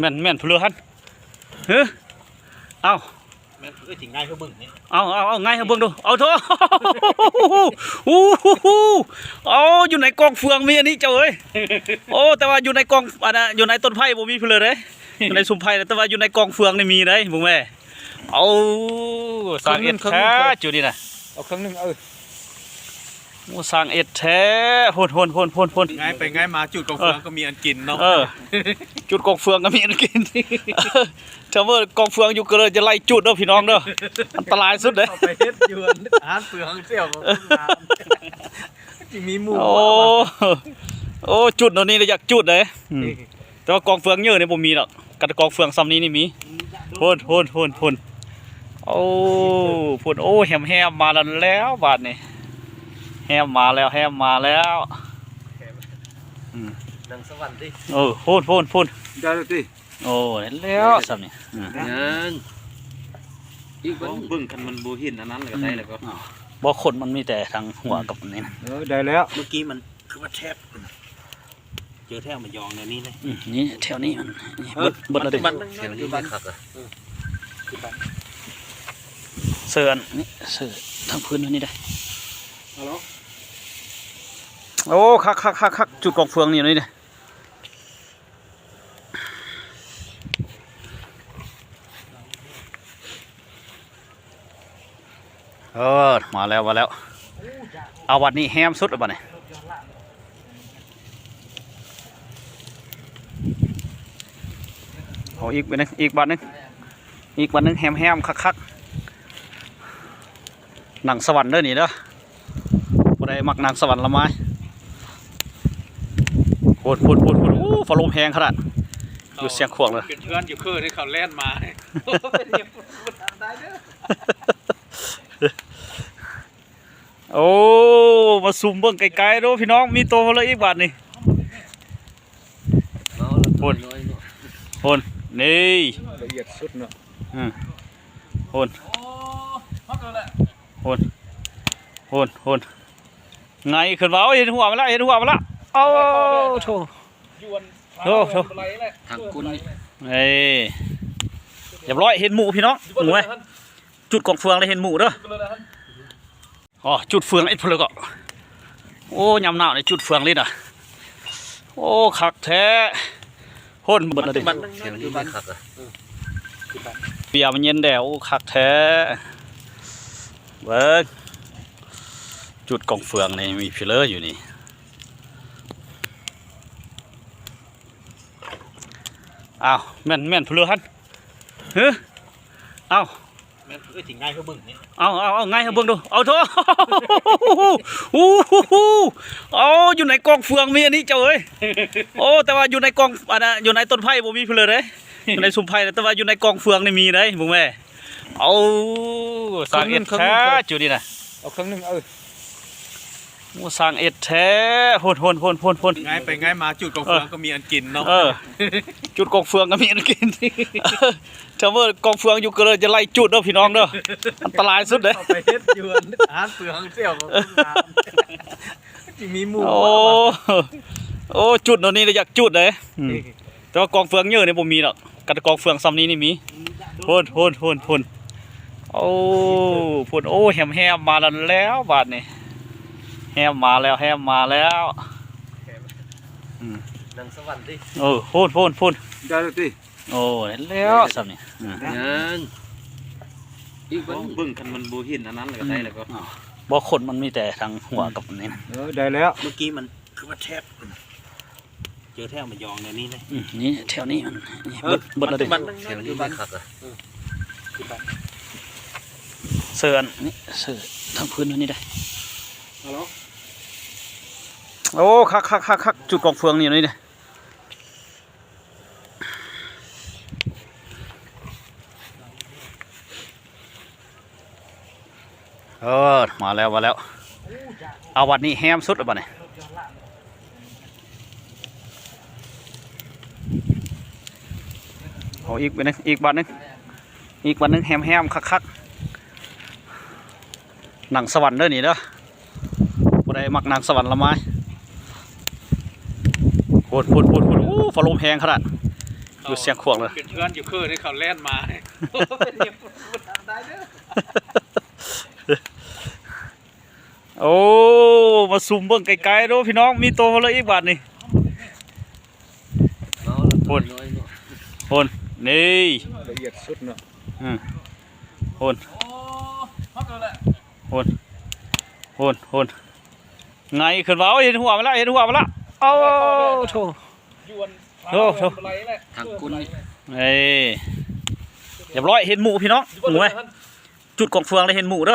ແມ່ນ ແມ່ນຜູ້ເຫຼືອຫັ້ນ ເຮີ ເອົ້າ ແມ່ນ ເອີຍ ຊິງ່າຍໃຫ້ເບິ່ງນີ້ ເອົາ ເອົາ ເອົາ ງ່າຍໃຫ້ເບິ່ງດູ ເອົາໂທ້ ໂອ້ໂຫ ເອົາ ຢູ່ໃນກອງເຟືອງມີອັນນີ້ເຈົ້າເອີຍ ໂອ້ ແຕ່ວ່າຢູ່ໃນກອງ ອັນນ່າ ຢູ່ໃນຕົ້ນໄຜ່ບໍ່ມີຜູ້ເຫຼືອເດ້ ຢູ່ໃນຊຸມໄຜ່ ແຕ່ວ່າຢູ່ໃນກອງເຟືອງນີ້ມີເດ້ ເບິ່ງແມ້ ເອົາ ຊ່າງເຮັດແທ້ຈຸດນີ້ນະ ເອົາເຄິ່ງໜຶ່ງ ເອີ ໂອ້ ຊ່າງເຮັດແທ້ ໂພນໆໆໆໆ ງ່າຍໄປງ່າຍມາ ຈຸດກອງເຟືອງກໍມີອັນກິນເນາະ ເອີ ຈຸດກອງເຟືອງກໍມີອັນກິນ ຖ້າວ່າກອງເຟືອງຢູ່ກໍເລີຍຈະໄລ່ຈຸດເດີພີ່ນ້ອງເດີ ອັນຕະລາຍສຸດເດ້ ເອົາໄປເຮັດຢູ່ຮ້ານເຟືອງແຊວກໍງາມ ຊິມີໝູ່ ໂອ້ ໂອ້ ຈຸດແນວນີ້ລະຢາກຈຸດເດ້ ອືມ ແຕ່ວ່າກອງເຟືອງເຍີະນີ້ບໍ່ມີດອກ ກັນແຕ່ກອງເຟືອງຊ່ຳນີ້ນີ້ມີ ໂພນໆໆໆ ໂອ້ ໂພນ ໂອ້ ແຮມໆມາແລ້ວ ແລ້ວບາດນີ້ ແຮມມາແລ້ວ ແຮມມາແລ້ວ ອືມ ໜັງສະຫວັນຕິ ເອີ ໂພນໆໆ ໄດ້ແລ້ວຕິ ໂອ້ ໄດ້ແລ້ວຊ່ຳນີ້ ອືມ ຍັງ ອີກເບິ່ງ ເບິ່ງຄັນມັນບໍ່ເຫັນອັນນັ້ນລະກໍໄດ້ແລ້ວກໍ ບໍ່ ຂົນມັນມີແຕ່ທາງຫົວກັບອັນນີ້ນະ ເອີ ໄດ້ແລ້ວ ເມື່ອກີ້ມັນຄືວ່າແທບ ເຈີແຖວມະຍອງແນວນີ້ເລີຍ ອືມ ນີ້ແຖວນີ້ມັນ ນີ້ ເອີ ເບິດ ເບິດແລ້ວເດ້ ມັນ ມັນ ມັນ ມັນ ເຊີອັນນີ້ ເຊີທາງພື້ນນີ້ໄດ້ ໂອ້ ຄັກໆໆໆ ຈຸດກອງເຟືອງນີ້ ນີ້ເດ້ ເອີ ມາແລ້ວ ມາແລ້ວ ເອົາ ບາດນີ້ແຮມສຸດແລ້ວບາດນີ້ ເອົາອີກບາດໜຶ່ງ ອີກບາດໜຶ່ງ ອີກບາດໜຶ່ງ ແຮມໆຄັກໆ ໜັງສະຫວັນເດີນີ້ເດີ ຜູ້ໃດມັກໜັງສະຫວັນລະມາຍ ໂພນໆໆໆ ໂອ້ ຟ້າລົມແຮງຂະໜາດ ຢູ່ຊຽງຂວາງເລີຍ ເປັນເພື່ອນຢູ່ຄືນເຂົາແລ່ນມາ ໂອ້ ມາຊູມເບິ່ງໄກໆເດີພີ່ນ້ອງ ມີໂຕເລີຍອີກບາດນີ້ ໂພນ ໂພນ ນີ້ ລະອຽດສຸດເນາະ ອືມ ໂພນ ໂພນ ໂພນ ໂພນ ໄງຂຶ້ນມາ ໂອ້ຍ ເຫັນຫົວມັນລະ ເຫັນຫົວມັນລະ ໂອ້ ໂທ້ ໂທ້ ທາງກົ້ນນີ້ ເອີ ຮຽບຮ້ອຍ ເຫັນໝູ່ພີ່ນ້ອງ ໝູ່ເອີຍ ຈຸດກອງເຟືອງແລ້ວເຫັນໝູ່ເດີ ອໍ ຈຸດເຟືອງອີກພຸ້ນລະກໍ ໂອ້ ຍາມໜາວນີ້ຈຸດເຟືອງເລີຍນະ ໂອ້ ຄັກແທ້ ໂພນ ເບິດແລ້ວເດ້ ມັນ ມັນ ມັນ ມັນ ເບຍມັນເຢັນແດ່ ໂອ້ ຄັກແທ້ ເບິ່ງ ຈຸດກອງເຟືອງນີ້ມີພີເລີຢູ່ນີ້ ອ້າວ ແມ່ນ ແມ່ນຜູ້ເຫຼືອຫັ້ນ ເຮີ ເອົ້າ ແມ່ນ ເອີຍ ຊິງ່າຍໃຫ້ເບິ່ງນີ້ ເອົາ ເອົາ ເອົາ ງ່າຍໃຫ້ເບິ່ງດູ ເອົາໂທ້ ໂອ້ໂຫ ເອົາ ຢູ່ໃນກອງເຟືອງມີອັນນີ້ເຈົ້າເອີຍ ໂອ້ ແຕ່ວ່າຢູ່ໃນກອງ ອັນນ່າ ຢູ່ໃນຕົ້ນໄຜ່ບໍ່ມີຜູ້ເຫຼືອເດ້ ຢູ່ໃນຊຸມໄຜ່ ແຕ່ວ່າຢູ່ໃນກອງເຟືອງນີ້ມີເດ້ ເບິ່ງແມ້ ເອົາ ຊ່າງເຮັດແທ້ຈຸດນີ້ນະ ເອົາເຄິ່ງໜຶ່ງ ເອີ ໂອ້ ຊ່າງເຮັດແທ້ ໂພນໆໆໆໆ ງ່າຍໄປງ່າຍມາ ຈຸດກອງເຟືອງກໍມີອັນກິນເນາະ ເອີ ຈຸດກອງເຟືອງກໍມີອັນກິນ ຖ້າວ່າກອງເຟືອງຢູ່ກໍເລີຍຈະໄລ່ຈຸດເດີພີ່ນ້ອງເດີ ອັນຕະລາຍສຸດເດ້ ເອົາໄປເຮັດຢູ່ຮ້ານເຟືອງແຊວກໍງາມ ຊິມີໝູ່ ໂອ້ ໂອ້ ຈຸດແນວນີ້ລະຢາກຈຸດເດ້ ອືມ ແຕ່ວ່າກອງເຟືອງເຍີະນີ້ບໍ່ມີດອກ ກັນແຕ່ກອງເຟືອງຊ່ຳນີ້ນີ້ມີ ໂພນໆໆໆ ໂອ້ ໂພນ ໂອ້ ແຮມໆມາແລ້ວ ແລ້ວບາດນີ້ ແຮມມາແລ້ວ ແຮມມາແລ້ວ ອືມ ໜັງສະຫວັນຕິ ເອີ ໂພນໆໆ ໄດ້ແລ້ວຕິ ໂອ້ ໄດ້ແລ້ວຊ່ຳນີ້ ອືມ ຍັງ ອີກເບິ່ງ ເບິ່ງຄັນມັນບໍ່ເຫັນອັນນັ້ນລະກໍໄດ້ແລ້ວກໍ ບໍ່ ຂົນມັນມີແຕ່ທາງຫົວກັບອັນນີ້ນະ ເອີ ໄດ້ແລ້ວ ເມື່ອກີ້ມັນຄືວ່າແທບ ເຈີແຖວມະຍອງແນວນີ້ເລີຍ ອືມ ນີ້ແຖວນີ້ມັນ ນີ້ ເອີ ເບິດ ເບິດແລ້ວເດ້ ມັນ ມັນ ມັນ ມັນ ມັນ ເຊີອັນນີ້ ເຊີທາງພື້ນນີ້ໄດ້ ໂອ້ ຄັກໆໆໆ ຈຸດກອງເຟືອງນີ້ ນີ້ເດ້ ເອີ ມາແລ້ວ ມາແລ້ວ ເອົາ ບາດນີ້ແຮມສຸດແລ້ວບາດນີ້ ເອົາອີກບາດໜຶ່ງ ອີກບາດໜຶ່ງ ອີກບາດໜຶ່ງ ແຮມໆຄັກໆ ໜັງສະຫວັນເດີນີ້ເດີ ຜູ້ໃດມັກໜັງສະຫວັນລະມາຍ ໂພນໆໆໆ ໂອ້ ຟ້າລົມແຮງຂະໜາດ ຢູ່ຊຽງຂວາງເດີ ເປັນເພື່ອນຢູ່ເຄີນີ້ ເຂົາແລ່ນມານີ້ ໂອ້ ມາຊູມເບິ່ງໄກໆເດີພີ່ນ້ອງ ມີໂຕເລີຍອີກບາດນີ້ ພຸ້ນ ພຸ້ນ ນີ້ ລະອຽດສຸດເນາະ ອືມ ພຸ້ນ ພຸ້ນ ພຸ້ນ ພຸ້ນ ໄງຂຶ້ນມາ ໂອ້ຍ ເຫັນຫົວມັນລະ ເຫັນຫົວມັນລະ ໂອ້ ໂທ້ ໂທ້ ໂທ້ ທາງກຸ້ນນີ້ ເອີ ຮຽບຮ້ອຍ ເຫັນໝູພີ່ນ້ອງ ໝູເອີຍ ຈຸດກອງເຟືອງແລ້ວເຫັນໝູເດີ.